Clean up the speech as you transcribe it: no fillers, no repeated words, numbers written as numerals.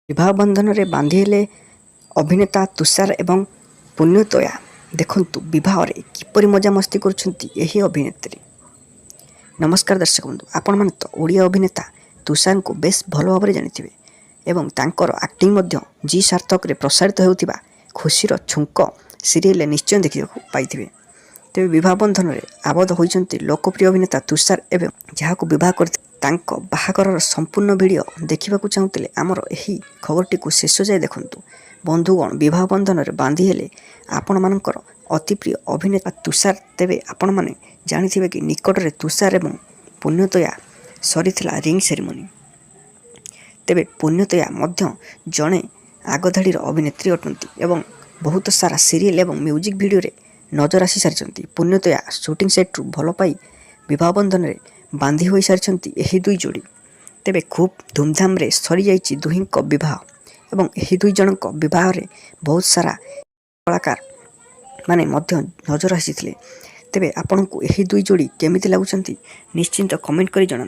ବିବାହ ବନ୍ଧନରେ ବାନ୍ଧି ହେଲେ ଅଭିନେତା ତୁଷାର ଏବଂ ପୁଣ୍ୟତୋୟା। ଦେଖନ୍ତୁ ବିବାହରେ କିପରି ମଜାମସ୍ତି କରୁଛନ୍ତି ଏହି ଅଭିନେତ୍ରୀ। ନମସ୍କାର ଦର୍ଶକ ବନ୍ଧୁ, ଆପଣମାନେ ତ ଓଡ଼ିଆ ଅଭିନେତା ତୁଷାରଙ୍କୁ ବେଶ୍ ଭଲ ଭାବରେ ଜାଣିଥିବେ ଏବଂ ତାଙ୍କର ଆକ୍ଟିଂ ମଧ୍ୟ ଜି ସାର୍ଥକରେ ପ୍ରସାରିତ ହେଉଥିବା ଖୁସିର ଛୁଙ୍କ ସିରିଏଲରେ ନିଶ୍ଚୟ ଦେଖିବାକୁ ପାଇଥିବେ। ତେବେ ବିବାହ ବନ୍ଧନରେ ଆବଦ୍ଧ ହୋଇଛନ୍ତି ଲୋକପ୍ରିୟ ଅଭିନେତା ତୁଷାର ଏବଂ ଯାହାକୁ ବିବାହ କରିଥିଲେ, ତାଙ୍କ ବାହାଘରର ସମ୍ପୂର୍ଣ୍ଣ ଭିଡ଼ିଓ ଦେଖିବାକୁ ଚାହୁଁଥିଲେ ଆମର ଏହି ଖବରଟିକୁ ଶେଷ ଯାଏ ଦେଖନ୍ତୁ। ବନ୍ଧୁଗଣ, ବିବାହ ବନ୍ଧନରେ ବାନ୍ଧି ହେଲେ ଆପଣମାନଙ୍କର ଅତି ପ୍ରିୟ ଅଭିନେତା ତୁଷାର। ତେବେ ଆପଣମାନେ ଜାଣିଥିବେ କି ନିକଟରେ ତୁଷାର ଏବଂ ପୁଣ୍ୟତୋୟା ସରିଥିଲା ରିଙ୍ଗ ସେରିମନି। ତେବେ ପୁଣ୍ୟତୋୟା ମଧ୍ୟ ଜଣେ ଆଗଧାଡ଼ିର ଅଭିନେତ୍ରୀ ଅଟନ୍ତି ଏବଂ ବହୁତ ସାରା ସିରିଏଲ ଏବଂ ମ୍ୟୁଜିକ୍ ଭିଡ଼ିଓରେ ନଜର ଆସି ସାରିଛନ୍ତି। ପୁଣ୍ୟତୋୟା ସୁଟିଂ ସେଟ୍ରୁ ଭଲ ପାଇ ବିବାହ ବନ୍ଧନରେ ବାନ୍ଧି ହୋଇସାରିଛନ୍ତି ଏହି ଦୁଇ ଯୋଡ଼ି। ତେବେ ଖୁବ୍ ଧୁମଧାମରେ ସରିଯାଇଛି ଦୁହିଁଙ୍କ ବିବାହ ଏବଂ ଏହି ଦୁଇ ଜଣଙ୍କ ବିବାହରେ ବହୁତ ସାରା କଳାକାର ମାନେ ମଧ୍ୟ ନଜର ଆସିଥିଲେ। ତେବେ ଆପଣଙ୍କୁ ଏହି ଦୁଇ ଯୋଡ଼ି କେମିତି ଲାଗୁଛନ୍ତି, ନିଶ୍ଚିତ କମେଣ୍ଟ କରି ଜଣାନ୍ତୁ।